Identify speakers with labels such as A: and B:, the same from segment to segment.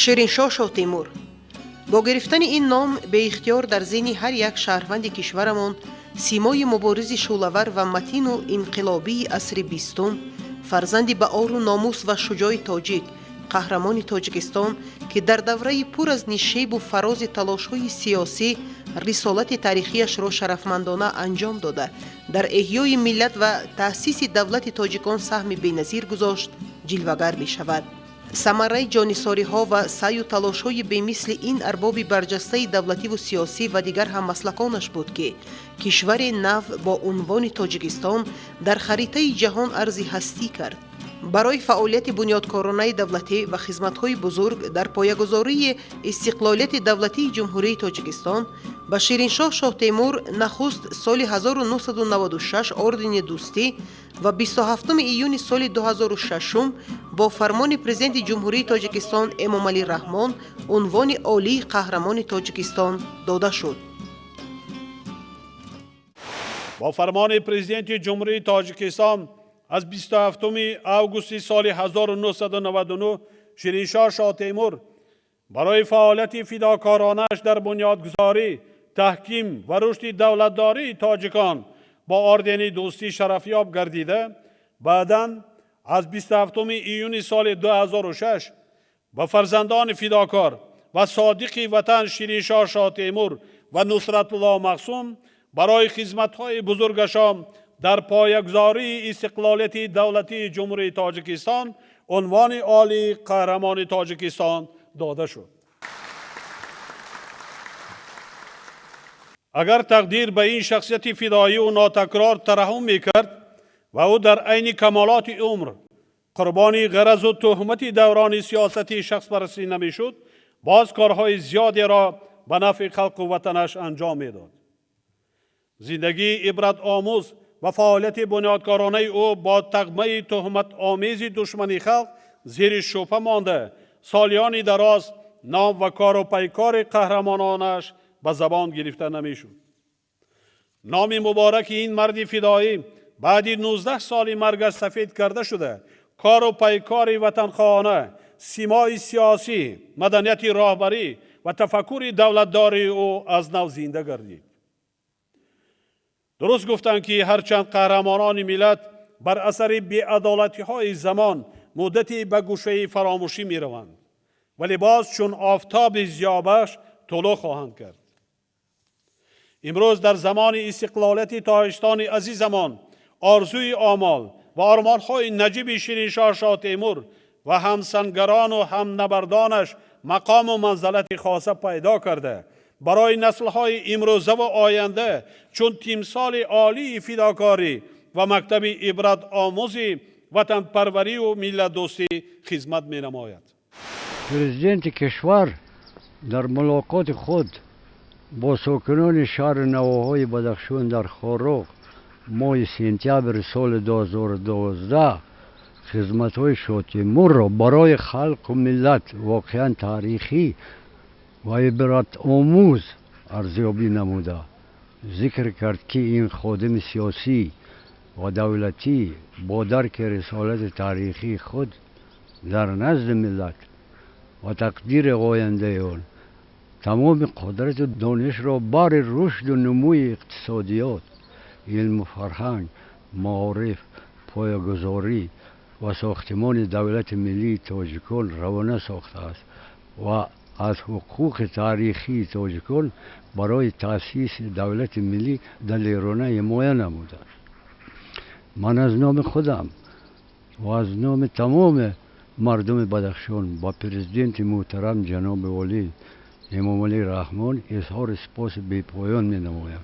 A: Шириншоҳ Шоҳтемур бо гирифтани ин ном беихтиёр дар зеҳни ҳар як шаҳрванди кишварамон симои муборизи шӯълавар ва матину инқилобии асри бистум, фарзанди баору номус ва шуҷои тоҷик, қаҳрамони Тоҷикистон, ки дар давраи пур аз нишебу фарози талошҳои сиёсӣ рисолати таърихиашро шарафмандона анҷом дода, дар эҳёи миллат ва таъсиси давлати тоҷикон саҳми беназир гузошт, ҷилвагар мешавад. Самараи ҷонисориҳо ва саъю талошҳои бемисли ин арбоби барҷастаи давлативу сиёсӣ ва дигар ҳаммаслаконаш буд, ки кишвари нав бо унвони Тоҷикистон дар харитаи ҷаҳон арзи ҳастӣ кард. Барои фаъолияти бунёдкоронаи давлатӣ ва хизматҳои бузург дар поягузории истиқлолияти давлатии Ҷумҳурии Тоҷикистон ба Шириншоҳ Шоҳтемур нахуст соли 1996 ордени Дӯстӣ ва 27 июни соли 2006 бо фармони Президенти Ҷумҳурии Тоҷикистон Эмомалӣ Раҳмон унвони олии Қаҳрамони Тоҷикистон дода шуд.
B: Бо фармони Президенти Ҷумҳурии Тоҷикистон аз 27 августи соли 1999 Шириншоҳ Шоҳтемур барои фаъолияти фидокоронаш дар бунёдгузорӣ, таҳким ва рушди давлатдории тоҷикон бо ордени Дӯстӣ шарафёб гардида, баъдан аз 27 июни соли 2006 ба фарзандони фидокор ва содиқи ватан Шириншоҳ Шоҳтемур ва Нусратулло Махсум барои хизматҳои бузургашон дар поягузории истиқлолияти давлатии Ҷумҳурии Тоҷикистон унвони олии Қаҳрамони Тоҷикистон дода шуд. Агар тақдир ба ин шахсияти фидоию нотакрор тараҳҳум мекард ва ӯ дар айни камолоти умр қурбони ғаразу туҳмати даврони сиёсати шахспарастӣ намешуд, боз корҳои зиёдеро ба нафъи халқу ватанаш анҷом медод. Зиндагии ибратомӯз ва фаъолияти бунёдкоронаи ӯ бо тағмаи туҳматомези душмани халқ зери шубҳа монда, солиёни дароз ном ва кору пайкори қаҳрамононаш ба забон гирифта намешуд. Номи мубораки ин марди фидоӣ баъди 19 соли маргаш сафед карда шуда, кору пайкори ватанхоҳона, симои сиёсӣ, маданияти роҳбарӣ ва тафаккури давлатдории ӯ аз нав зинда гардид. Дуруст гуфтанд, ки ҳарчанд қаҳрамонони миллат бар асари беадолатиҳои замон муддате ба гӯшаи фаромӯшӣ мераванд, вале боз чун офтоби зиёбахш тулӯъ хоҳанд кард. Имрӯз дар замони истиқлолияти Тоҷикистони азизамон орзуи омол ва ормонҳои наҷиби Шириншоҳ Шоҳтемур ва ҳамсангарону ҳамнабардонаш мақому манзалати хоса пайдо карда, барои наслҳои имрӯза ва оянда чун тимсоли олии фидокорӣ ва мактаби ибратомӯзи ватанпарварию миллатдӯстӣ хизмат менамояд.
C: Президенти кишвар дар мулоқоти худ бо сокинони шаҳри навоҳои Бадахшон дар Хоруғ моҳи сентябри соли 2012 хизматҳои Шоҳтемурро барои халқу миллат воқеан таърихӣ ва ибратомӯз арзёбӣ намуда, зикр кард, ки ин ходими сиёсӣ ва давлатӣ бо дарки рисолати таърихии худ дар назди миллат ва тақдири ояндаи он тамоми қудрату донишро бари рушду нумӯи иқтисодиёт, илму фарҳанг, маориф, поягузорӣ ва сохтимони давлати миллии тоҷикон равона сохтааст ва аз ҳуқуқи таърихии тоҷикон барои таъсиси давлати миллӣ далерона ҳимоя намудааст. Ман аз номи худам ва аз номи тамоми мардуми Бадахшон ба президенти муҳтарам ҷаноби олӣ Эмомалӣ Раҳмон изҳори сипоси бепоён менамоям,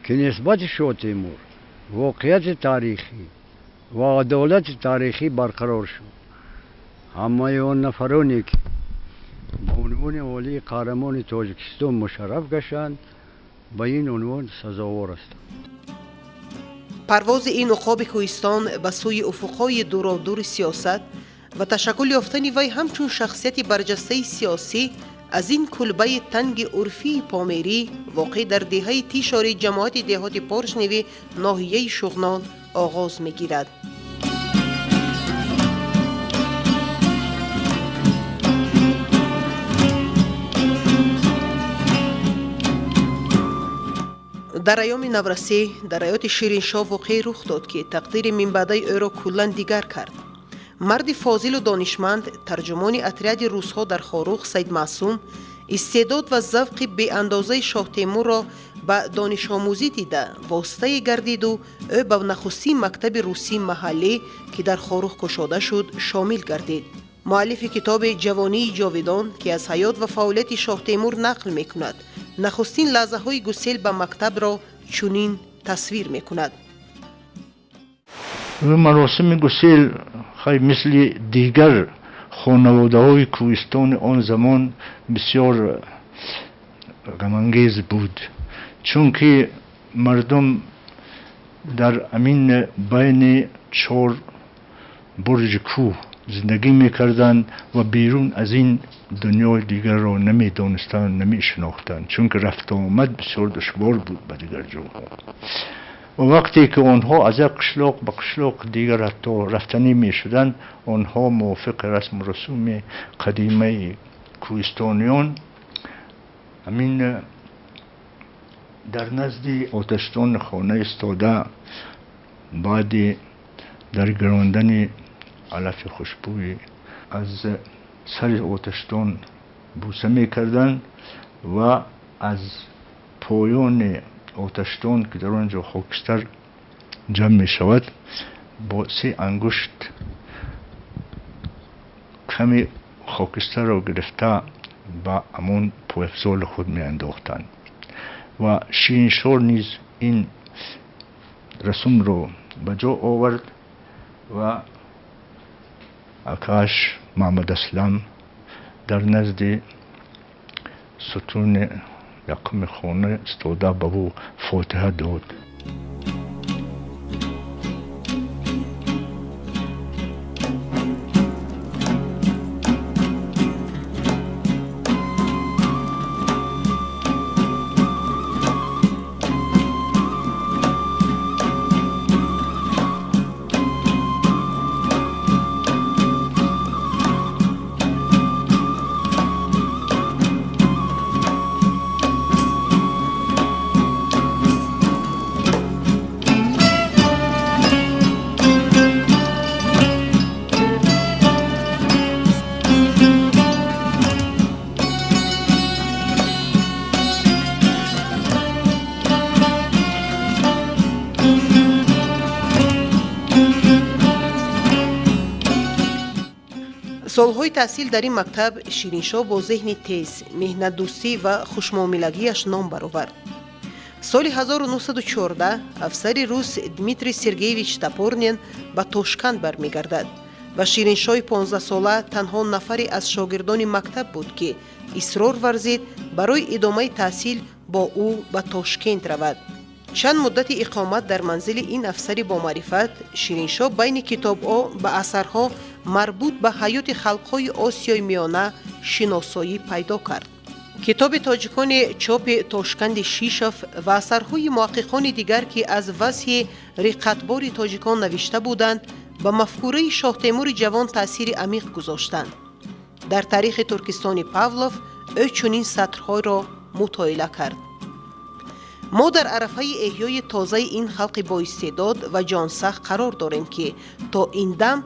C: ки нисбати Шоҳтемур воқеияти таърихӣ ва адолати таърихӣ барқарор шуд. Ҳамаи он нафароне, ки ба унвони олии Қаҳрамони Тоҷикистон мушарраф гаштанд, ба ин унвон сазовор ҳастанд.
A: Парвози ин уқоби кӯҳистон ба сӯи уфуқҳои дуродури сиёсат ва ташаккул ёфтани вай ҳамчун шахсияти барҷастаи сиёсӣ аз ин кулбаи танги урфии померӣ, воқеъ дар деҳаи Тишори ҷамоати деҳоти Поршневи ноҳияи Шуғнон, оғоз мегирад. Дар айёми наврасӣ дар ҳаёти Шириншоҳ воқеъе рух дод, ки тақдири минбаъдаи ӯро куллан дигар кард. Марди фозилу донишманд, тарҷумони отряди русҳо дар Хоруғ Саид Маъсум истеъдод ва завқи беандозаи Шоҳтемурро ба донишомӯзӣ дида воситае гардиду ӯ ба нахустин мактаби русии маҳаллӣ, ки дар Хоруғ кушода шуд, шомил гардид. Муаллифи китоби «Ҷавонии ҷовидон», ки аз ҳаёт ва фаъолияти Шоҳтемур нақл мекунад, нахустин лаҳзаҳои гусел ба мактабро чунин тасвир мекунад.
D: Маросими гусел хай мисли дигар хонаводаҳои кӯҳистони он замон бисёр ғамангез буд, чунки мардум дар амин байни чор бурҷи кӯҳ зиндагӣ мекарданд ва берун аз ин дунёи дигарро намедонистанд, намешинохтанд, чунки рафтуомад бисёр душвор буд ба дигар ҷоҳо. Ва вақте ки онҳо аз як қишлоқ ба қишлоқи дигар ҳатто рафтанӣ мешуданд, онҳо мувофиқи расму русуми қадимаи кӯҳистониён ҳамин дар назди оташдони хона истода, баъди дар гирондани алафи хушбӯй аз сари оташдон бӯса мекарданд ва аз поёни оташдон, ки дар он ҷо хокистар ҷамъ мешавад, бо се ангушт каме хокистарро гирифта ба ҳамон пойафзоли худ меандохтанд. Ва Шириншоҳ низ ин расумро ба ҷо овард ва акааш Муҳаммад Аслам дар назди сутуни якуми хона истода ба ӯ фотиҳа дод.
A: Солҳои таҳсил дар ин мактаб Шириншоҳ бо зеҳни тез, меҳнатдӯстӣ ва хушмуомилагиаш ном баровард. Соли 1914 афсари рус Дмитрий Сергеевич Топорнин ба Тошканд бармегардад ва Шириншоҳи 15-сола танҳо нафаре аз шогирдони мактаб буд, ки исрор варзид барои идомаи таҳсил бо ӯ ба Тошкент равад. Чанд муддати иқомат дар манзили ин афсари бомаърифат Шириншоҳ байни китобҳо ба асарҳо марбут ба ҳаёти халқҳои Осиёи Миёна шиносоӣ пайдо кард. Китоби тоҷикони чопи Тошканди Шишов ва асарҳои муҳаққиқони дигар, ки аз вазъи риққатбори тоҷикон навишта буданд, ба мафкураи Шоҳтемури ҷавон таъсири амиқ гузоштанд. Дар таърихи Туркистони Павлов ӯ чунин сатрҳоро мутоила кард: мо дар арафаи эҳёи тозаи ин халқи боистеъдод ва ҷонсахт қарор дорем, ки то ин дам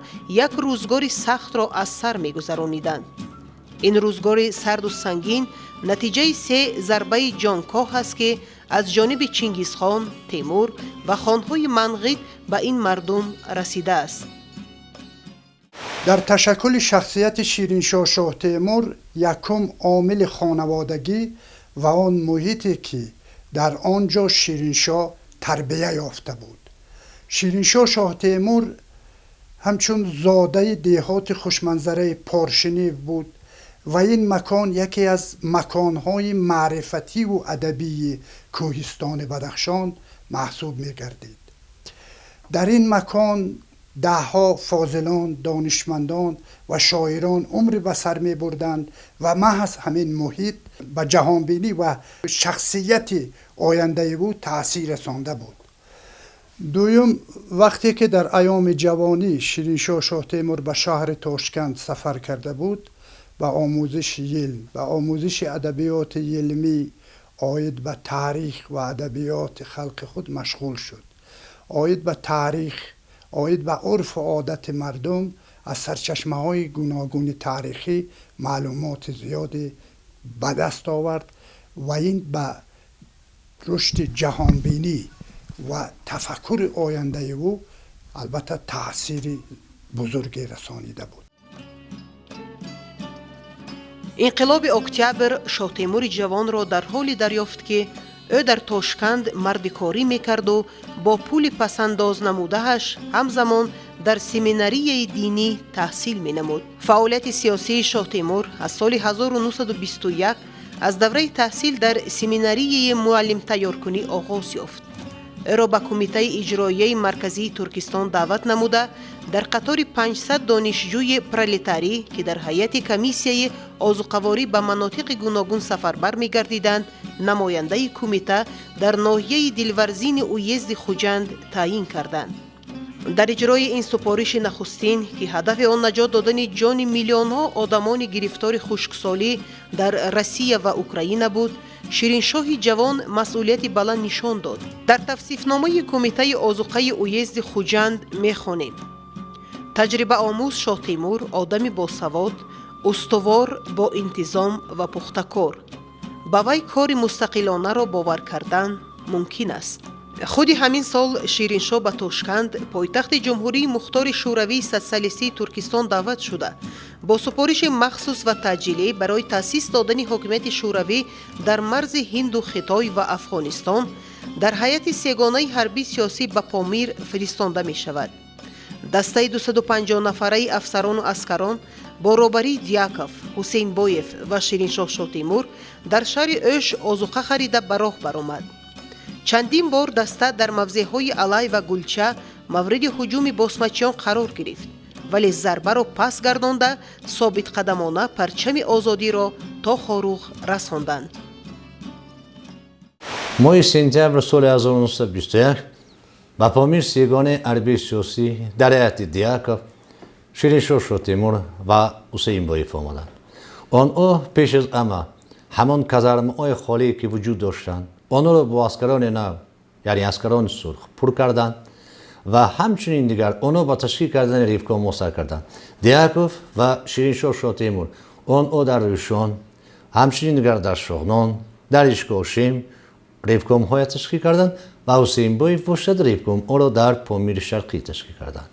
A: як рӯзгори сахтро аз сар мегузарониданд. Ин рӯзгори сарду сангин натиҷаи се зарбаи ҷонкоҳ аст, ки аз ҷониби Чингизхон, Темур ва хонҳои Манғит ба ин мардум расидааст.
E: Дар ташаккули шахсияти Шириншоҳ Шоҳтемур якум омили хонаводагӣ ва он муҳите, ки дар он ҷо Шириншоҳ тарбия ёфта буд. Шириншоҳ Шоҳтемур ҳамчун зодаи деҳоти хушманзараи Поршинев буд ва ин макон яке аз маконҳои маърифативу адабии кӯҳистони Бадахшон маҳсуб мегардид. Дар ин макон даҳҳо фозилон, донишмандон ва шоирон умри ба сар мебурданд ва маҳз ҳамин муҳит ба ҷаҳонбинӣ ва шахсияти ояндаи ӯ таъсир расонда буд. Дуюм, вақте ки дар айёми ҷавонӣ Шириншоҳ Шоҳтемур ба шаҳри Тошканд сафар карда буд, ба омӯзиши илм, ба омӯзиши адабиёти илмӣ, Оид ба таърих ва адабиёти халқи худ машғул шуд. Оид ба таърих, оид ба урфу одати мардум аз сарчашмаҳои гуногуни таърихӣ маълумоти зиёде ба даст овард ва ин ба рушди ҷаҳонбинӣ ва тафаккури ояндаи ӯ албатта таъсири бузурге расонида буд.
A: Инқилоби октябр Шоҳтемури ҷавонро дар ҳоле дарёфт, ки ӯ дар Тошканд мардикорӣ мекарду бо пули пасандоз намудааш ҳамзамон дар семинарияи динӣ таҳсил менамуд. Фаъолияти сиёсии Шоҳтемур аз соли 1921 аз давраи таҳсил дар семинарияи муаллимтайёркунӣ оғоз ёфт. Ӯро ба Кумитаи иҷроияи марказии Туркистон даъват намуда, дар қатори 500 донишҷӯи пролетарӣ, ки дар ҳайати комиссияи озуқаворӣ ба манотиқи гуногун сафарбар мегардиданд, намояндаи кумита дар ноҳияи Дилварзини уезди Хуҷанд таъин карданд. Дар иҷрои ин супориши нахустин, ки ҳадафи он наҷот додани ҷони миллионҳо одамони гирифтори хушксолӣ дар Россия ва Украина буд, Шириншоҳи ҷавон масъулияти баланд нишон дод. Дар тавсифномаи Кумитаи озуқаи уезди Хуҷанд мехонем: таҷрибаомӯз Шоҳтемур одами босавод, устувор, боинтизом ва пухтакор. Ба вай кори мустақилонаро бовар кардан мумкин аст. Худи ҳамин сол Шириншоҳ ба Тошканд, пойтахти Ҷумҳурии Мухтори Шӯравии Социалистии Туркистон, даъват шуда, бо супориши махсус ва таъҷилӣ барои таъсис додани ҳокимияти шӯравӣ дар марзи Ҳинду Хитой ва Афғонистон дар ҳайати сегонаи ҳарбии сиёсӣ ба Помир фиристонда мешавад. Дастаи 250 нафараи афсарону аскарон бо роҳбарии Дьяков, Ҳусейнбоев ва Шириншоҳ Шоҳтемур дар шаҳри Ӯш озуқа харида ба роҳ баромад. Чандин бор даста дар мавзеъҳои Алай ва Гулча мавриди ҳуҷуми босмачиён қарор гирифт, вале зарбаро пас гардонда, собитқадамона парчами озодиро то Хоруғ расонданд.
F: Моҳи сентябр соли 1921 ба Помир сегонаи ҳарбии сиёсӣ дар ҳайати Дьяков, Шириншоҳ Шоҳтемур ва Ҳусейнбоев омаданд. Онҳо пеш аз ҳама ҳамон казармаҳои холие, ки вуҷуд доштанд, онҳоро бо аскарони нав, яъне аскарони сурх, пур карданд ва ҳамчунин дигар онҳо ба ташкил кардани ревкомҳо сар карданд. Дьяков ва Шириншоҳ Шоҳтемур онҳо дар Рӯшон, ҳамчунин дигар дар Шоғнон, дар Ишкошим ревкомҳоя ташкил карданд ва Ҳусейнбоев бошад, ревкомҳоро дар Помири Шарқӣ ташкил карданд.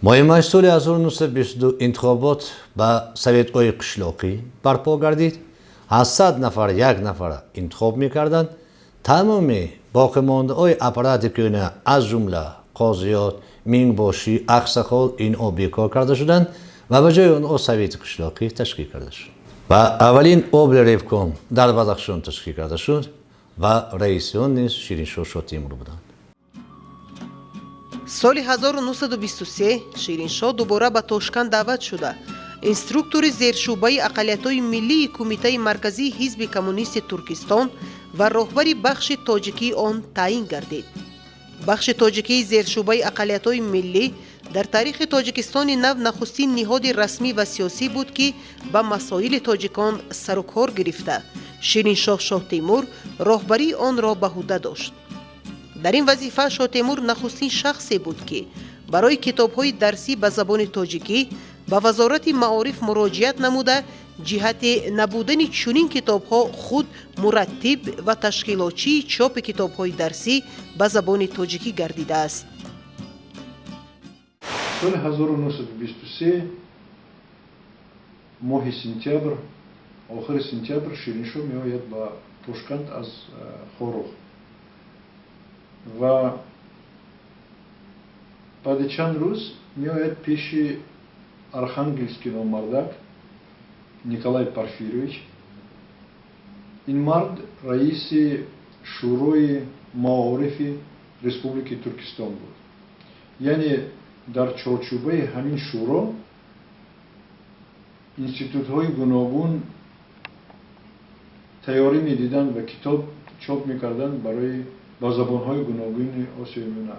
F: Моҳи май соли 1922 интихобот ба советҳои қишлоқӣ барпо гардид. Аз 100 нафар як нафар интихоб мекарданд. Тамоми боқимондаҳои аппарати кӯҳна, аз ҷумла қозиёт, мингбошӣ, ақсақол, инҳо бекор карда шуданд ва ба ҷои онҳо совети қишлоқӣ ташкил карда шуд ва аввалин облревком дар Бадахшон ташкил карда шуд ва раиси он низ Шириншоҳ Шоҳтемур буданд.
A: Соли 1923 Шириншоҳ дубора ба Тошканд даъват шуда, инструктори зершӯъбаи ақаллиятҳои миллии Кумитаи марказии Ҳизби коммунисти Туркистон ва роҳбари бахши тоҷикии он таъин гардид. Бахши тоҷикии зершӯъбаи ақаллиятҳои миллӣ дар таърихи Тоҷикистони нав нахустин ниҳоди расмӣ ва сиёсӣ буд, ки ба масоили тоҷикон сарукор гирифта, Шириншоҳ Шоҳтемур роҳбарии онро ба ҳуда дошт. Дар ин вазифа Шоҳтемур нахустин шахсе буд, ки барои китобҳои дарсӣ ба забони тоҷикӣ ба Вазорати маориф муроҷиат намуда, ҷиҳати набудани чунин китобҳо худ мураттиб ва ташкилотчии чопи китобҳои дарсӣ ба забони тоҷикӣ гардидааст.
G: Соли 1923, моҳи сентябр, охири сентябр, Шириншоҳ меояд ба Тошканд аз Хоруғ ва баъди чанд рӯз меояд пеши Архангельский ном мардак, Николай Порфирьевич. Ин мард раиси Шӯрои маорифи Республики Туркистон буд, яъне дар чорчӯбаи ҳамин шӯро институтҳои гуногун тайёрӣ медиданд ва китоб чоп мекарданд барои ба забонҳои гуногуни Осиёи Миёна.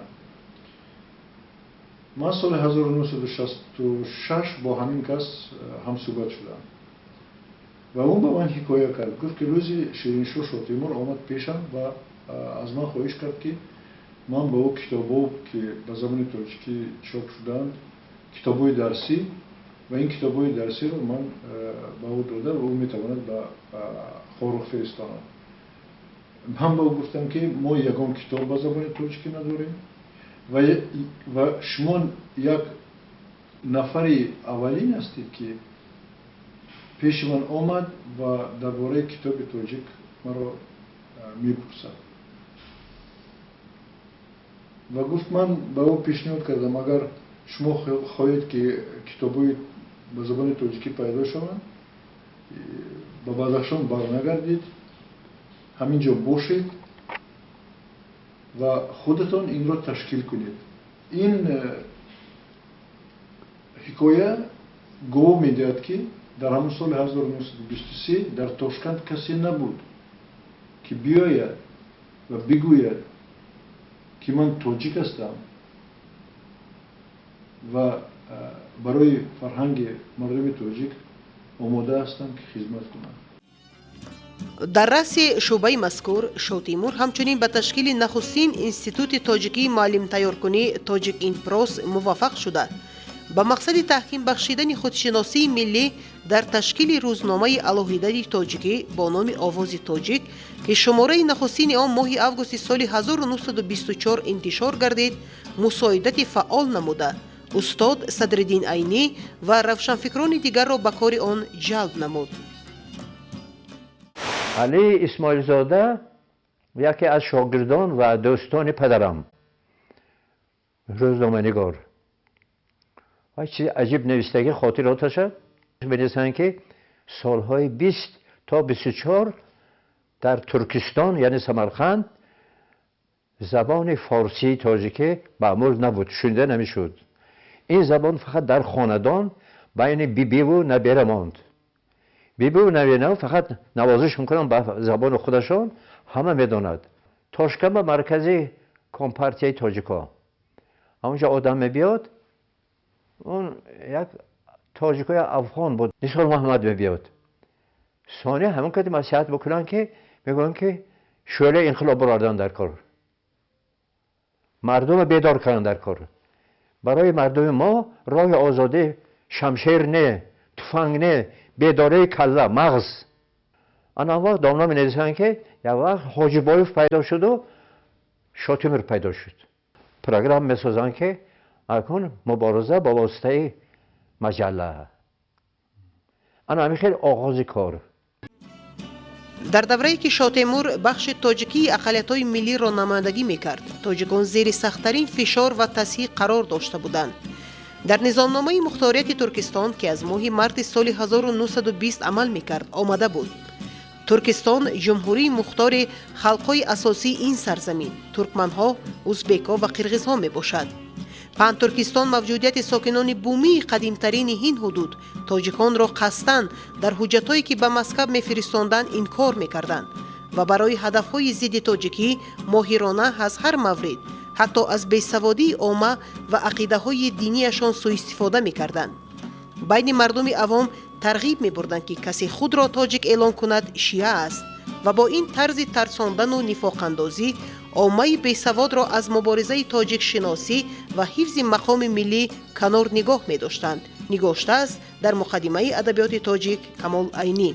G: Ман соли 1966 бо ҳамин кас ҳамсӯҳбат шудам. Ва ӯ ба ман ҳикоя кард, гуфт, ки рӯзи Шириншоҳ Шотемур омад пешам ва аз ман хоҳиш кард, ки ман ба ӯ китобҳо, ки ба забони тоҷикӣ чоп шудаанд, китобҳои дарсӣ, ва ин китобҳои дарсиро ман ба ӯ дода ва ӯ метавонад ба Хоруғ фиристонад. Ман ба ӯ гуфтам, ки мо ягон китоб ба забони тоҷикӣ надорем ва шумо як нафари аввалин ҳастед, ки пеши ман омад ва дар бораи китоби тоҷик маро мепурсад. Ва гуфт, ман ба ӯ пешниҳод кардам, агар шумо хоҳед, ки китобҳои ба забони тоҷикӣ пайдо шаванд, ба Бадахшон барнагардед, ҳамин ҷо бошед ва худатон инро ташкил кунед. Ин ҳикоя гувоҳ медиҳад, ки дар ҳамон соли 1923 дар Тошканд касе набуд, ки биёяд ва бигӯяд, ки ман тоҷик ҳастам ва барои фарҳанги мардуми тоҷик омода ҳастам, ки хизмат кунам.
A: Дар раъси шӯъбаи мазкур Шотимур ҳамчунин ба ташкили нахустин институти тоҷикии муаллимтайёркунӣ «Тоҷик Инпрос» муваффақ шуда, ба мақсади таҳким бахшидани худшиносии миллӣ дар ташкили рӯзномаи алоҳидаи тоҷикӣ бо номи «Овози тоҷик», ки шумораи нахустини он моҳи августи соли 1924 интишор гардид, мусоидати фаъол намуда, устод Садриддин Айнӣ ва равшанфикрони дигарро ба кори он ҷалб намуд.
H: Али Исмоилзода яке аз шогирдон ва дӯстони падарам, рӯзноманигор, ва чизи аҷиб навистагӣ хотироташа менависанд, ки солҳои 20 то 24 дар Туркистон, яъне Самарқанд, забони форсии тоҷикӣ маъмул набуд, шунида намешуд. Ин забон фақат дар хонадон байни бибиву набера монд. Бибиву набера фақат навозиш мекунанд ба забони худашон, ҳама медонад. Тошканд ба маркази компартияи тоҷико ҳамонҷо одам мебиёд, он як тоҷикои афғон буд, Нисор Муҳаммад мебиёд. Сония ҳамон кади маслиҳат бикунанд, ки мегӯянд, ки шӯълаи инқилоб бурардан дар кор, мардумро бедор кардан дар кор. Барои мардуми мо роҳи озодӣ шамшер не, туфанг не, бедории калла, мағз. Ана он вақт домна менависанд, ки як вақт Ҳоҷибоев пайдо шуду Шотимир пайдо шуд. Программа месозанд, ки акун мубориза ба воситаи маҷалла. Ана ҳамин хел оғози кор.
A: Дар даврае, ки Шотемур бахши тоҷикии ақаллиятҳои миллиро намояндагӣ мекард, тоҷикон зери сахттарин фишор ва тазйиқ қарор дошта буданд. Дар низомномаи мухторияти Туркистон, ки аз моҳи марти соли 1920 амал мекард, омада буд: Туркистон ҷумҳурии мухтори халқҳои асосии ин сарзамин туркманҳо, узбекҳо ва қирғизҳо мебошад. Пантуркистон мавҷудияти сокинони бумии қадимтарини ҳин ҳудуд тоҷиконро қасдан дар ҳуҷҷатҳое, ки ба Москав мефиристонданд, инкор мекарданд ва барои ҳадафҳои зидди тоҷикӣ моҳирона аз ҳар маврид, ҳатто аз бесаводии омма ва ақидаҳои динияшон сӯистифода мекарданд. Байни мардуми авом тарғиб мебурданд, ки касе худро тоҷик эълон кунад, шиа аст, ва бо ин тарзи тарсондану нифоқандозӣ оммаи бесаводро аз муборизаи тоҷикшиносӣ ва ҳифзи мақоми миллӣ канор нигоҳ медоштанд, нигоштааст дар муқаддимаи адабиёти тоҷик Камол Айнӣ.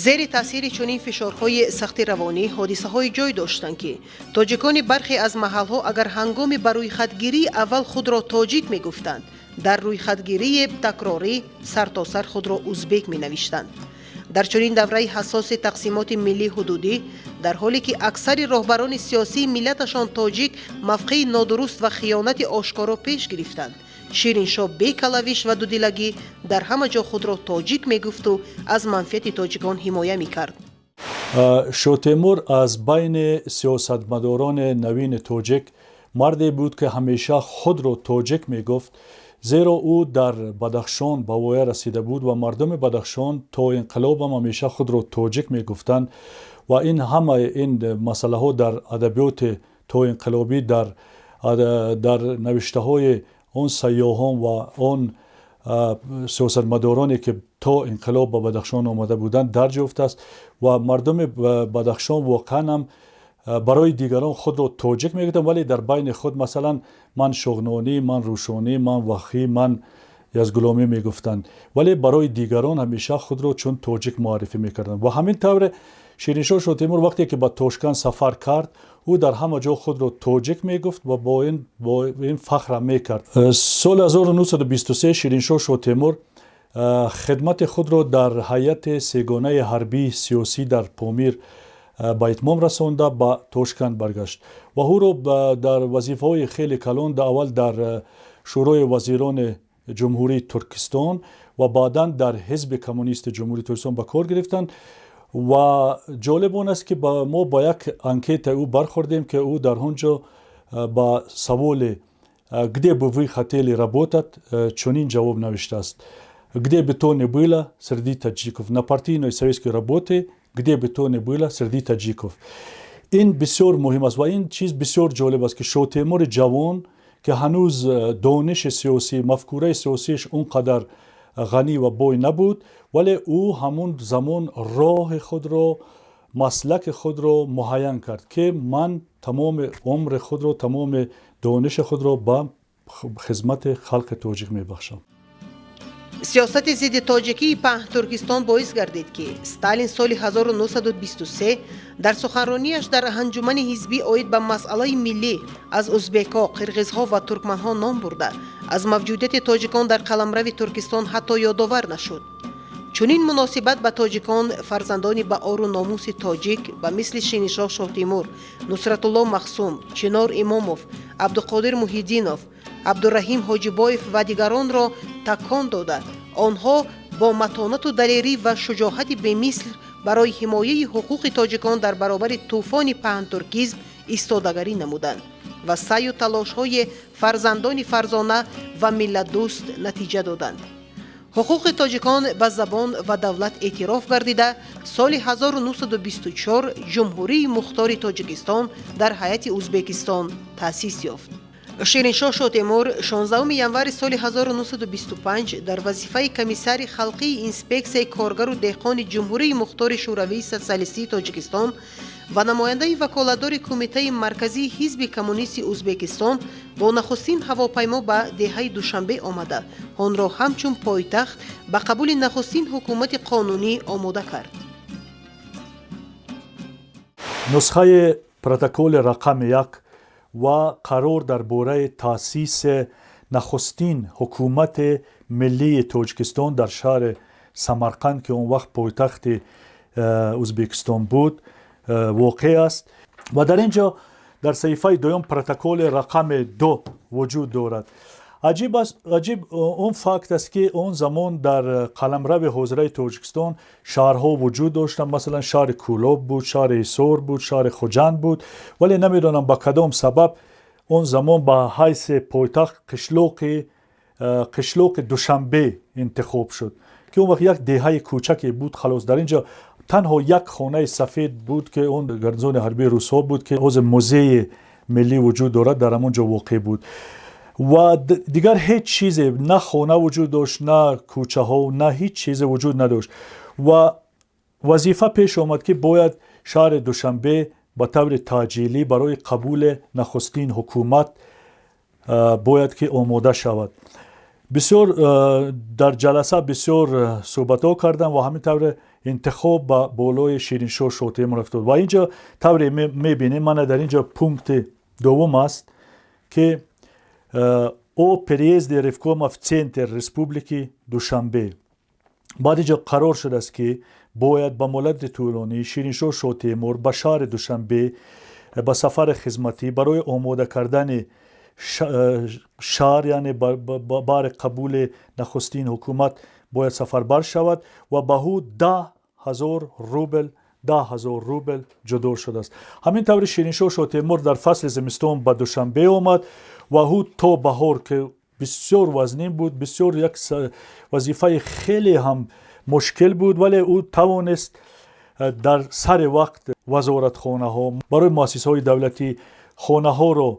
A: Зери таъсири чунин фишорҳои сахти равонӣ ҳодисаҳое ҷой доштанд, ки тоҷикони бархе аз маҳалҳо агар ҳангоми ба рӯйхатгирии аввал худро тоҷик мегуфтанд, дар рӯйхатгирии такрорӣ сартосар худро узбек менавиштанд. Дар чунин давраи ҳассоси тақсимоти миллии ҳудудӣ, дар ҳоле ки аксари роҳбарони сиёсии миллаташон тоҷик мавқеи нодуруст ва хиёнати ошкоро пеш гирифтанд, Шириншоҳ бекалавиш ва дудилагӣ дар ҳама ҷо худро тоҷик мегуфту аз манфиати тоҷикон ҳимоя мекард.
I: Шотемур аз байни сиёсатмадорони навини тоҷик марде буд, ки ҳамеша худро тоҷик мегуфт, зеро ӯ дар Бадахшон ба воя расида буд ва мардуми Бадахшон то инқилобам ҳамеша худро тоҷик мегуфтанд. Ва ин ҳамаи ин масъалаҳо дар адабиёти тоинқилобӣ, дар навиштаҳои он сайёҳон ва он сиёсатмадороне, ки То инқилоб ба Бадахшон омада буданд дарҷ ёфтааст ва мардуми Бадахшон воқеан ҳам барои дигарон худро тоҷик мегуфтанд, вале дар байни худ, масалан, ман шоғнонӣ, ман рӯшонӣ, ман вахӣ, ман язгуломӣ мегуфтанд, вале барои дигарон ҳамеша худро чун тоҷик муаррифӣ мекарданд. Ва ҳамин тавре Шириншоҳ Шотемур вақте ки ба Тошканд сафар кард, ӯ дар ҳама ҷо худро тоҷик мегуфт ва бо ин фахрам мекард. Соли 1923 Шириншоҳ Шотемур хидмати худро дар ҳайати сегонаи ҳарбии сиёсӣ дар Помир ба итмом расонда, ба Тошканд баргашт ва ӯро дар вазифаҳои хеле калон, аввал дар Шӯрои вазирони Ҷумҳурии Туркистон ва баъдан дар Ҳизби Коммунисти Ҷумҳурии Туркистон ба кор гирифтанд. Ва ҷолиб он аст, ки мо ба як анкетаи ӯ бархӯрдем, ки ӯ дар он ҷо ба саволи «Где бы вы хотели работать?» чунин ҷавоб навиштааст: «Где бы то ни было среди таджиков, на партийной советской работе, где бы то ни было среди таджиков». Ин бисёр муҳим аст ва ин чиз бисёр ҷолиб аст, ки Шотемури ҷавон, ки ҳанӯз дониши сиёсӣ, мафкураи сиёсиаш он қадар ғанӣ ва бой набуд, вале ӯ ҳамун замон роҳи худро, маслаки худро муайян кард, ки ман тамоми умри худро, тамоми дониши худро ба хизмати халқи тоҷик мебахшам.
A: Сиёсати зидди тоҷикии Паҳнтуркистон боис гардид, ки Сталин соли 1923 дар суханронияш дар анҷумани ҳизбӣ оид ба масъалаи миллӣ аз узбекҳо, қирғизҳо ва туркманҳо ном бурда, аз мавҷудияти тоҷикон дар қаламрави Туркистон ҳатто ёдовар нашуд. Чунин муносибат ба тоҷикон, фарзандони ба ору номуси тоҷик, ба мисли Шириншоҳ Шоҳтимур, Нусратулло Махсум, Чинор Имомов, Абдуқодир Муҳиддинов, Абдураҳим Ҳоҷибоев ва дигаронро такон дода, онҳо бо матонату далерӣ ва шуҷоҳати бемисл барои ҳимояи ҳуқуқи тоҷикон дар баробари тӯфони паҳнтуркизм истодагарӣ намуданд ва саъю талошҳои фарзандони фарзона ва миллатдӯст натиҷа доданд. Ҳуқуқи тоҷикон ба забон ва давлат эътироф гардида, соли 1924 Ҷумҳурии Мухтори Тоҷикистон дар ҳайати Узбекистон таъсис ёфт. Шириншоҳ Шотемур 16 январи соли 1925 дар вазифаи комиссари халқии инспексияи коргару деҳқони Ҷумҳурии Мухтори Шӯравии Социалистии Тоҷикистон ва намояндаи ваколатдори Кумитаи Марказии Ҳизби Коммунисти Узбекистон бо нахустин ҳавопаймо ба деҳаи Душанбе омада, онро ҳамчун пойтахт ба қабули нахустин ҳукумати қонунӣ омода кард.
I: Нусхаи протоколи рақами 1 ва қарор дар бораи таъсиси нахустин ҳукумати миллии Тоҷикистон дар шаҳри Самарқанд, ки он вақт пойтахти Узбекистон буд, воқеъ аст. Ва дар ин ҷо дар саҳифаи дуюм протоколи рақами 2 вуҷуд дорад. Аҷиб аст, аҷиб он факт аст, ки он замон дар қаламрави ҳозираи Тоҷикистон шаҳрҳо вуҷуд доштанд. Масалан, шаҳри Кӯлоб буд, шаҳри Ҳисор буд, шаҳри Хуҷанд буд, вале намедонам ба кадом сабаб он замон ба ҳайси пойтахт қишлоқи Душанбе интихоб шуд, ки он вақт як деҳаи кӯчаке буд. Халос, дар ин ҷо танҳо як хонаи сафед буд, ки он гарнизони ҳарбии русҳо буд, ки ҳозир музеи миллӣ вуҷуд дорад, дар ҳамон ҷо воқеъ буд. Ва дигар ҳеҷ чизе, на хона вуҷуд дошт, на кӯчаҳо, на ҳеҷ чизе вуҷуд надошт. Ва вазифа пеш омад, ки бояд шаҳри Душанбе ба таври таъҷилӣ барои қабули нахустин ҳукумат бояд ки омода шавад. Бисёр дар ҷаласа бисёр суҳбатҳо кардам ва ҳамин тавре интихоб ба болои Шириншоҳ Шотемур афтод. Ва ин ҷо тавре мебинем, мана дар ин ҷо пункти дуввум аст, ки о переезде ревкома в центр республики Душанбе. Баъд инҷо қарор шудааст, ки бояд ба муҳлати тӯлонӣ Шириншоҳ Шотемур ба шаҳри Душанбе ба сафари хизматӣ барои омода кардани шаҳр, яъне баҳри қабули нахустин ҳукумат, бояд сафарбар шавад ва ба ӯ 10 000 рубл, 10 000 рубл ҷудо шудааст. Ҳамин таври Шириншоҳ Шотемур дар фасли зимистон ба Душанбе омад ва ӯ то баҳор, ки бисёр вазнин буд, бисёр як вазифаи хеле ҳам мушкил буд, вале ӯ тавонист дар сари вақт вазоратхонаҳо, барои муассисаҳои давлатӣ хонаҳоро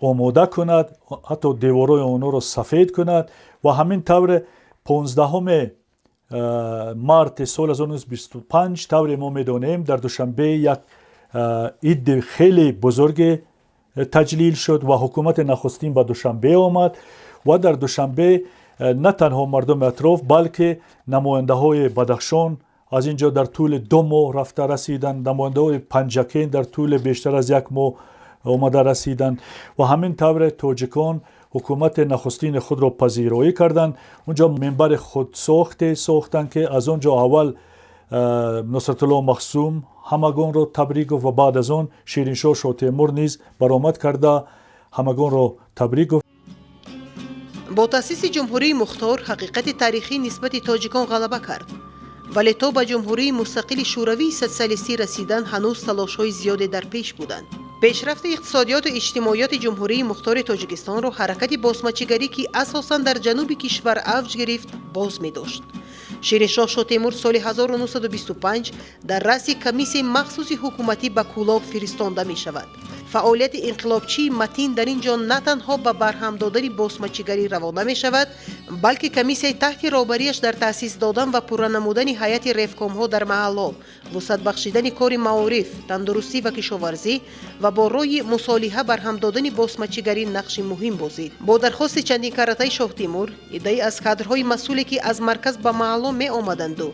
I: омода кунад, ҳатто деворҳои онҳоро сафед кунад. Ва ҳамин тавре 15 марти соли 1925 тавре мо медонем дар Душанбе як иди хеле бузурге таҷлил шуд ва ҳукумати нахустин ба Душанбе омад ва дар Душанбе на танҳо мардуми атроф, балки намояндаҳои Бадахшон аз ин ҷо дар тӯли 2 моҳ рафта расиданд, намояндаҳои Панҷакент дар тӯли бештар аз 1 моҳ омада расиданд ва ҳамин тавре тоҷикон ҳукумати нахустини худро пазироӣ карданд. Унҷо минбари худсохте сохтанд, ки аз он ҷо аввал Нусратулло Махсум ҳамагонро табрик гуфт ва баъд аз он Шириншоҳ Шотемур низ баромад карда ҳамагонро табрик гуфт.
A: Бо таъсиси Ҷумҳурии Мухтор ҳақиқати таърихӣ нисбати тоҷикон ғалаба кард, вале то ба Ҷумҳурии Мустақили Шӯравии Социалистӣ расидан ҳанӯз талошҳои зиёде дар пеш буданд. Пешрафти иқтисодиёту иҷтимоиёти Ҷумҳурии Мухтори Тоҷикистонро ҳаракати босмачигарӣ, ки асосан дар ҷануби кишвар авҷ гирифт, боз медошт. Шириншоҳ Шотемур соли 1925 дар раъси комиссияи махсуси ҳукуматӣ ба Кӯлоб фиристонда мешавад. Фаъолияти инқилобчии матин дар ин ҷо на танҳо ба барҳам додани босмачигарӣ равона мешавад, балки комиссияи таҳти роҳбарияш дар таъсис додан ва пурра намудани ҳайати ревкомҳо дар маҳалло, вусъат бахшидани кори маориф, тандурустӣ ва кишоварзӣ ва бо роҳи мусолиҳа барҳам додани босмачигарӣ нақши муҳим бозид. Бо дархости чандинкаратаи Шоҳтемур, иддаи аз кадрҳои масъуле, ки аз марказ ба маҳалло меомаданду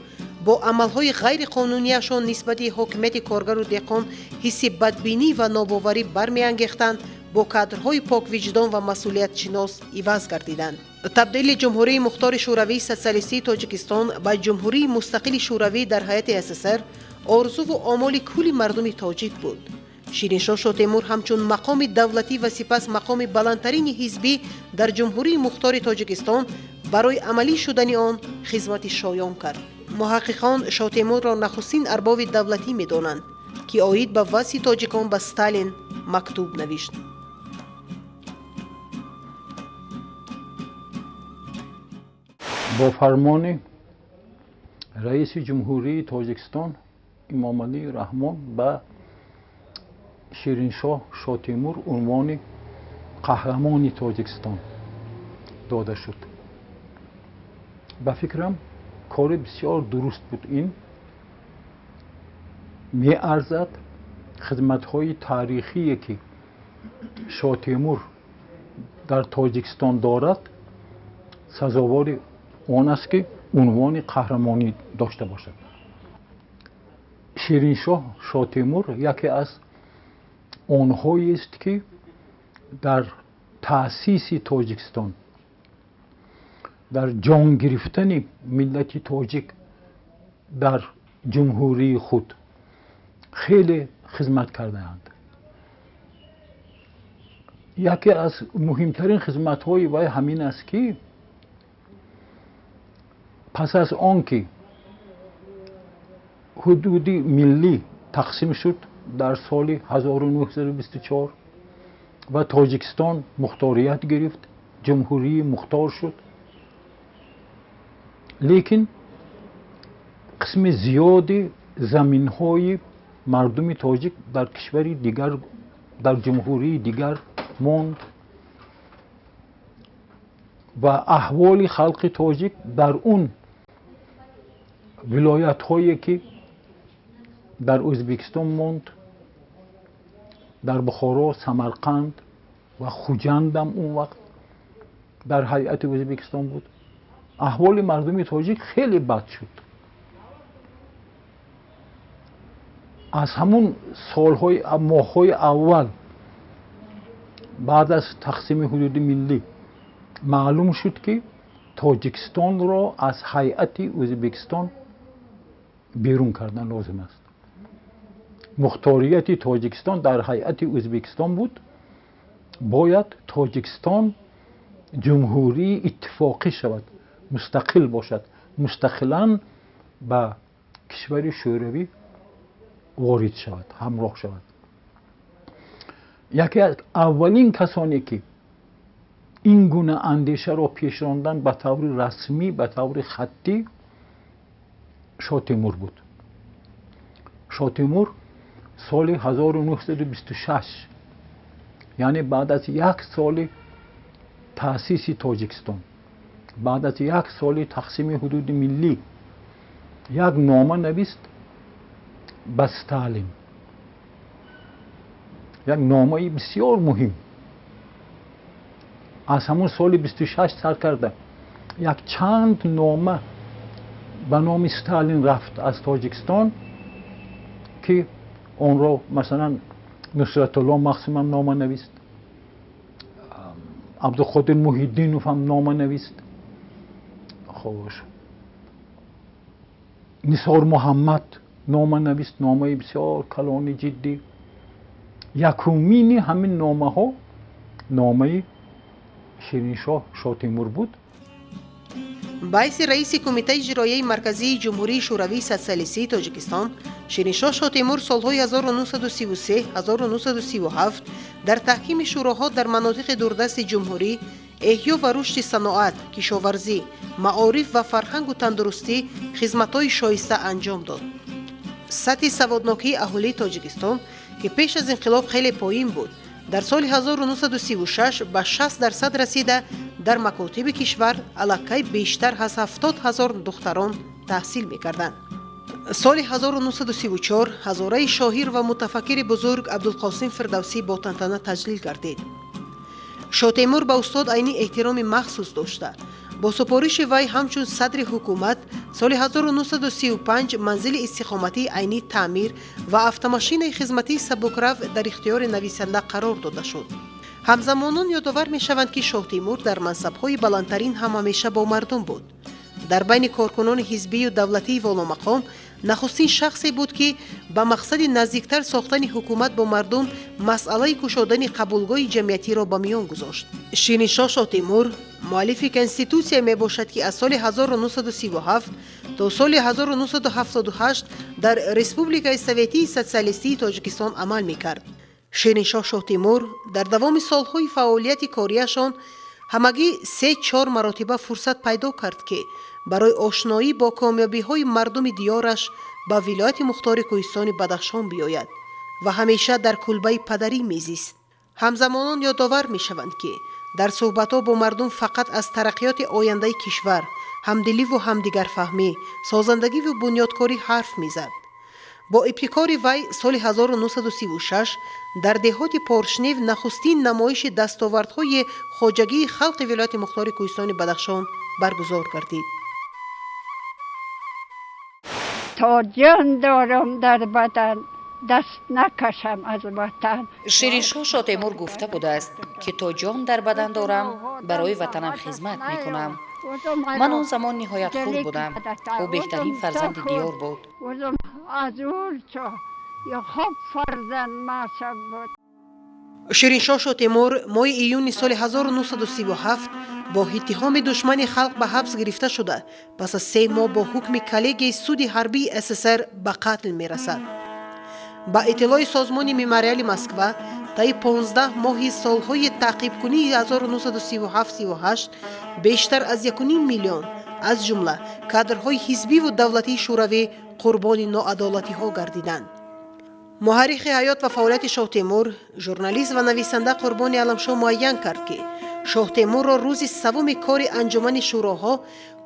A: бо амалҳои ғайриқонунияшон нисбати ҳокимияти коргару деҳқон ҳисси бадбинӣ ва нобоварӣ бармеангехтанд, бо кадрҳои поквиҷдон ва масъулиятшинос иваз гардиданд. Табдили Ҷумҳурии Мухтори Шӯравии Социалистии Тоҷикистон ба Ҷумҳурии Мустақили Шӯравӣ дар ҳайати СССР орзуву омоли кулли мардуми тоҷик буд. Шириншоҳ Шотемур ҳамчун мақоми давлатӣ ва сипас мақоми баландтарини ҳизбӣ дар Ҷумҳурии Мухтори Тоҷикистон барои амалӣ шудани он хизмати шоён кард. Муҳаққиқон Шотемурро нахустин арбоби давлатӣ медонанд, ки оид ба вазъи тоҷикон ба Сталин мактуб навишт.
J: Бо фармони раиси Ҷумҳурии Тоҷикистон Имомалӣ Раҳмон ба Шириншоҳ Шотемур унвони қаҳрамони Тоҷикистон дода шуд. Ба фикрам, кори бисёр дуруст буд. Ин меарзад хизматҳои таърихие, ки Шотемур дар Тоҷикистон дорад, сазовори он аст, ки унвони қаҳрамонӣ дошта бошад. Шириншоҳ Шотемур яке аз онҳоест, ки дар таъсиси Тоҷикистон, дар ҷон гирифтани миллати тоҷик дар ҷумҳурии худ хеле хизмат кардаанд. Яке аз муҳимтарин хизматҳои вай ҳамин аст, ки пас аз он ки ҳудуди миллӣ тақсим шуд дар соли 1924 ва Тоҷикистон мухторият гирифт, ҷумҳурии мухтор шуд, лекин қисми зиёди заминҳои мардуми тоҷик дар кишвари дигар, дар ҷумҳурии дигар монд ва аҳволи халқи тоҷик дар он вилоятҳое, ки дар Ӯзбекистон монд, дар Бухоро, Самарқанд ва Хуҷандам он вақт дар ҳайати Ӯзбекистон буд, аҳволи мардуми тоҷик хеле бад шуд. Аз ҳамун солҳои, моҳҳои аввал баъд аз тақсими ҳудуди миллӣ маълум шуд, ки Тоҷикистонро аз ҳайати Ӯзбекистон берун кардан лозим аст. Мухторияти Тоҷикистон дар ҳайати Ӯзбекистон буд, бояд Тоҷикистон ҷумҳурии иттифоқӣ шавад, мустақил бошад, мустақилан ба кишвари Шӯравӣ ворид шавад, ҳамроҳ шавад. Яке аз аввалин касоне, ки ин гуна андешаро пеш рондан ба таври расмӣ, ба таври хаттӣ, Шотемур буд. Шотемур соли 1926, яъне баъд аз як соли таъсиси Тоҷикистон, Баъд аз як соли тақсими ҳудуди миллӣ як нома навист ба Сталин, як номаи бисёр муҳим. Аз ҳамон соли 26 сар карда як чанд нома ба номи Сталин рафт аз Тоҷикистон, ки онро масалан Нусратулло Махсум ҳам нома навист, Абдуқодир Муҳиддинов ҳам нома навист, хош Нисор Муҳаммад нома навист, номаи бисёр калони ҷиддӣ. Якумини ҳамин номаҳо номаи Шириншоҳ Шотемур буд.
A: Ба ҳайси раиси Кумитаи иҷроияи Марказии Ҷумҳурии Шӯравии Социалистии Тоҷикистон Шириншоҳ Шотемур солҳои 1933-1937 дар таҳкими шӯроҳо дар манотиқи дурдасти ҷумҳурӣ, эҳё ва рушди саноат, кишоварзӣ, маориф ва фарҳангу тандурустӣ хизматҳои шоиста анҷом дод. Сатҳи саводнокии аҳолии Тоҷикистон, ки пеш аз инқилоб хеле поин буд, дар соли 1936 ба 60% расида, дар макотиби кишвар аллакай бештар аз 70 ҳазор духтарон таҳсил мекарданд. Соли 1934 ҳазораи шоҳир ва мутафаккири бузург Абдулқосим Фирдавсӣ бо тантана таҷлил гардид. Шотемур ба устод Айнӣ эҳтироми махсус дошта, бо супориши вай ҳамчун садри ҳукумат соли 1935 манзили истиқоматии Айнӣ таъмир ва автомошинаи хизматии сабукрав дар ихтиёри нависанда қарор дода шуд. Ҳамзамонон ёдовар мешаванд, ки Шоҳтемур дар мансабҳои баландтарин ҳам ҳамеша бо мардум буд. Дар байни коркунони ҳизбию давлатии воломақом нахустин шахсе буд, ки ба мақсади наздиктар сохтани ҳукумат бо мардум масъалаи кушодани қабулгоҳи ҷамъиятиро ба миён гузошт. Шириншоҳ Шоҳтемур муаллифи конститутсия мебошад, ки аз соли 1937 то соли 1978 дар Республикаи Советии Социалистии Тоҷикистон амал мекард. Шириншоҳ Шоҳтемур дар давоми солҳои фаъолияти кориашон ҳамагӣ 3-4 маротиба фурсат пайдо кард, ки барои ошноӣ бо комёбиҳои мардуми диёраш ба вилояти мухтори кӯҳистони Бадахшон биёяд ва ҳамеша дар кулбаи падарӣ мезист. Ҳамзамонон ёдовар мешаванд, ки дар суҳбатҳо бо мардум фақат аз тараққиёти ояндаи кишвар, ҳамдиливу ҳамдигарфаҳмӣ, созандагиву бунёдкорӣ ҳарф мезад. Бо ибтикори вай соли 1936 дар деҳоти Поршнев нахустин намоиши дастовардҳои хоҷагии халқи вилояти мухтори кӯҳистони Бадахшон баргузор гардид.
K: То ҷон дорам дар бадан, даст накашам аз ватан.
L: Шириншоҳ Шотемур гуфта будааст, ки то ҷон дар бадан дорам, барои ватанам хизмат мекунам. Ман он замон ниҳоят хурд будам. Ӯ беҳтарин фарзанди диёр буд.
A: Шириншоҳ Шотемур моҳи июни соли 1937 бо иттиҳоми душмани халқ ба ҳабс гирифта шуда, пас аз 3 моҳ бо ҳукми коллегияи суди ҳарбии СССР ба қатл мерасад. Ба иттилои созмони Мемориали Москва, таи 15 моҳи солҳои таъқибкунии 1937-38 бештар аз 1,5 миллион, аз ҷумла кадрҳои ҳизбиву давлатии шӯравӣ қурбони ноадолатиҳо гардиданд. Муҳаррихи ҳаёт ва фаъолияти Шоҳтемур, журналист ва нависанда Қурбони Аламшоҳ муайян кард, ки Шоҳтемурро рӯзи саввуми кори Анҷумани шӯроҳо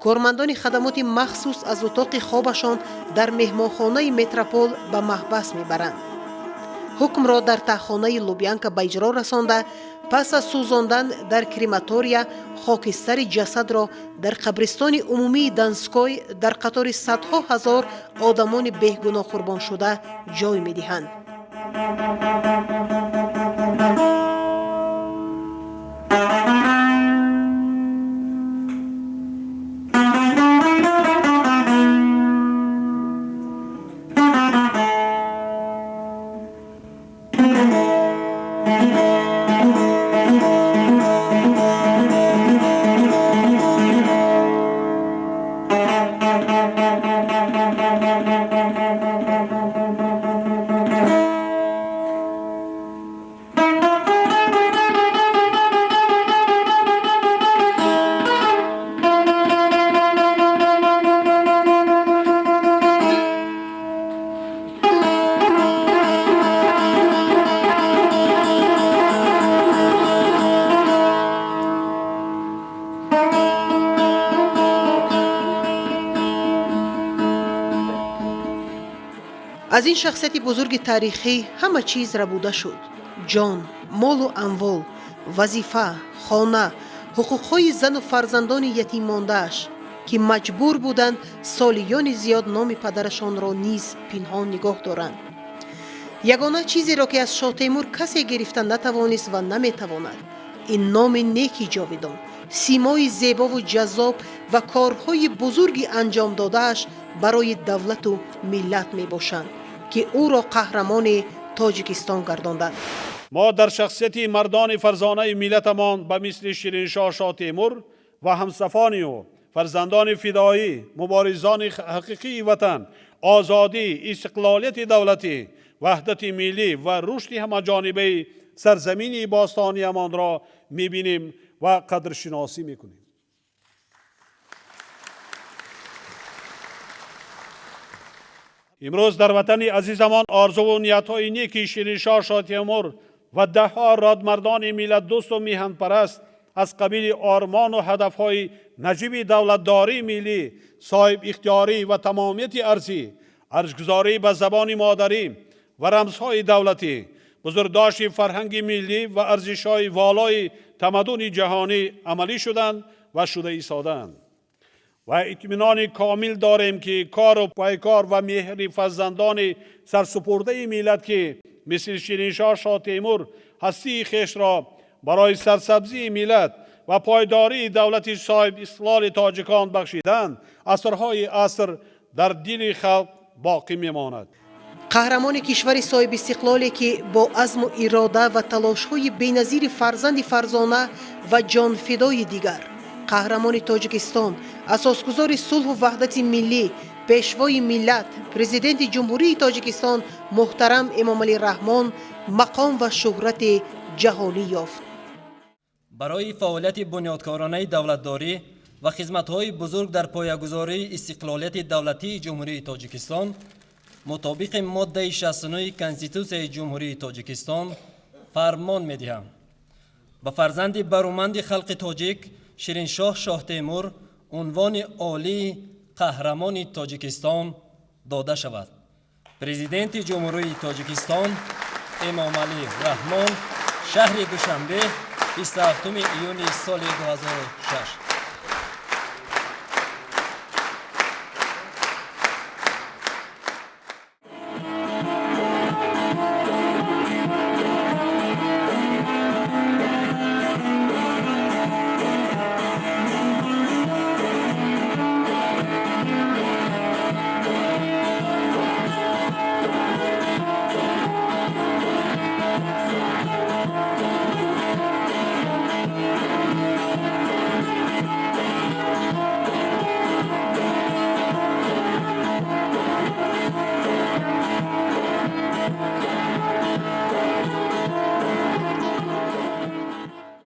A: кормандони хадамоти махсус аз утоқи хобашон дар меҳмонхонаи Метропол ба маҳбас мебаранд. Ҳукмро дар таҳхонаи Лубянка ба иҷро расонда, пас аз сӯзондан дар крематория хокистари ҷасадро дар қабристони умумии Донской дар қатори садҳо ҳазор одамони беҳгуноҳ қурбоншуда ҷой медиҳанд. Аз ин шахсияти бузурги таърихӣ ҳама чиз рабуда шуд: ҷон, молу амвол, вазифа, хона, ҳуқуқҳои зану фарзандони ятиммондааш, ки маҷбур буданд солиёни зиёд номи падарашонро низ пинҳон нигоҳ доранд. Ягона чизеро, ки аз Шоҳтемур касе гирифта натавонист ва наметавонад, ин номи неки ҷовидон, симои зебову ҷаззоб ва корҳои бузурги анҷом додааш барои давлату миллат мебошанд, ки ӯро қаҳрамони Тоҷикистон гардонданд.
B: Мо дар шахсияти мардони фарзонаи миллатамон ба мисли Шириншоҳ Шоҳтемур ва ҳамсафони ӯ, фарзандони фидоӣ, муборизони ҳақиқии ватан, озодӣ, истиқлолияти давлатӣ, ваҳдати миллӣ ва рушди ҳамаҷонибаи сарзамини бостониямонро мебинем ва қадршиносӣ мекунем. Имрӯз дар ватани азизамон орзуву ниятҳои неки Шириншоҳ Шоҳтемур ва даҳҳо родмардони миллатдӯсту миҳанпараст аз қабили ормону ҳадафҳои наҷиби давлатдории миллӣ, соҳибихтиёрӣ ва тамомияти арзӣ, арҷгузорӣ ба забони модарӣ ва рамзҳои давлатӣ, бузургдошти фарҳанги миллӣ ва арзишҳои волои тамаддуни ҷаҳонӣ амалӣ шуданд ва шуда истодаанд. Ва итминони комил дорем, ки кору пайкор ва меҳри фарзандони сарсупурдаи миллат, ки мисли Шириншоҳ Шоҳтемур ҳастии хешро барои сарсабзии миллат ва пойдории давлати соҳибистиқлоли тоҷикон бахшиданд, асрҳои аср дар дили халқ боқӣ мемонад.
A: Қаҳрамони кишвари соҳибистиқлоле, ки бо азму ирода ва талошҳои беназири фарзанди фарзона ва ҷонфидои дигар, қаҳрамони Тоҷикистон, асосгузори сулҳу ваҳдати миллӣ, пешвои миллат, Президенти Ҷумҳурии Тоҷикистон муҳтарам Эмомалӣ Раҳмон мақом ва шӯҳрати ҷаҳонӣ ёфт.
M: Барои фаъолияти бунёдкоронаи давлатдорӣ ва хизматҳои бузург дар поягузории истиқлолияти давлатии Ҷумҳурии Тоҷикистон мутобиқи моддаи 69 Конститутсияи Ҷумҳурии Тоҷикистон фармон медиҳам: ба фарзанди баруманди халқи тоҷик Шириншоҳ Шоҳтемур унвони олии Қаҳрамони Тоҷикистон дода шавад. Президенти Ҷумҳурии Тоҷикистон Эмомалӣ Раҳмон, шаҳри Душанбе, 27 июни соли 2006.